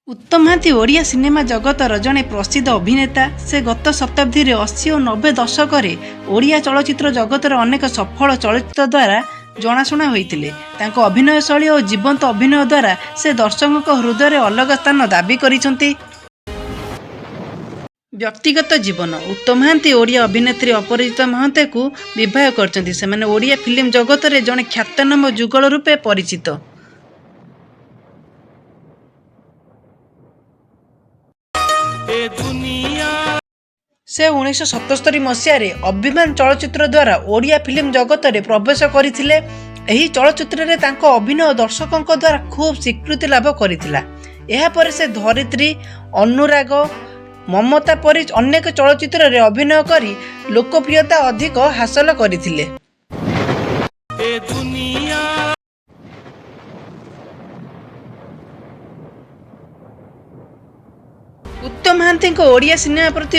Uttam Mohanty Odia cinema ଜଗତର ଜଣେ ପ୍ରସିଦ୍ଧ ଅଭିନେତା। ସେ ଗତ ଶତାବ୍ଦୀର 80 ଓ 90 ଦଶକରେ ଓଡ଼ିଆ ଚଳଚ୍ଚିତ୍ର ଜଗତରେ ଅନେକ ସଫଳ ଚଳଚ୍ଚିତ୍ର ଦ୍ୱାରା ଜଣାଶୁଣା ହୋଇଥିଲେ। ତାଙ୍କ ଅଭିନୟ ଶୈଳୀ ଓ ଜୀବନ୍ତ ଅଭିନୟ ଦ୍ୱାରା ସେ ଦର୍ଶକଙ୍କ ହୃଦୟରେ ଅଲଗା ସ୍ଥାନ ଦାବି କରିଛନ୍ତି। ବ୍ୟକ୍ତିଗତ ଜୀବନ: ଉତ୍ତମ ମହାନ୍ତି ଓଡ଼ିଆ ଅଭିନେତ୍ରୀ ଅପରାଜିତା ମହାନ୍ତିଙ୍କୁ ବିବାହ କରିଛନ୍ତି। ସେମାନେ ଓଡ଼ିଆ ଫିଲ୍ମ ଜଗତରେ ଜଣେ ଖ୍ୟାତନାମା ଯୁଗଳ ରୂପେ ପରିଚିତ। ଏ ଦୁନିଆ। ସେ 1977 ମସିହାରେ ଅଭିମାନ ଚଳଚ୍ଚିତ୍ର ଦ୍ୱାରା ଓଡ଼ିଆ ଫିଲ୍ମ ଜଗତରେ ପ୍ରବେଶ କରିଥିଲେ। ଏହି ଚଳଚ୍ଚିତ୍ରରେ ତାଙ୍କ ଅଭିନୟ ଦର୍ଶକଙ୍କ ଦ୍ୱାରା ଖୁବ୍ ସ୍ୱୀକୃତି ଲାଭ କରିଥିଲା। ଏହାପରେ ସେ ଧରିତ୍ରୀ, ଅନୁରାଗ, ମମତା ପରି ଅନେକ ଚଳଚ୍ଚିତ୍ରରେ ଅଭିନୟ କରି ଲୋକପ୍ରିୟତା ଅଧିକ ହାସଲ କରିଥିଲେ। ଏ ଦୁନିଆ। ଉତ୍ତମ ମହାନ୍ତିଙ୍କ ଓଡ଼ିଆ ସିନେମା ପ୍ରତି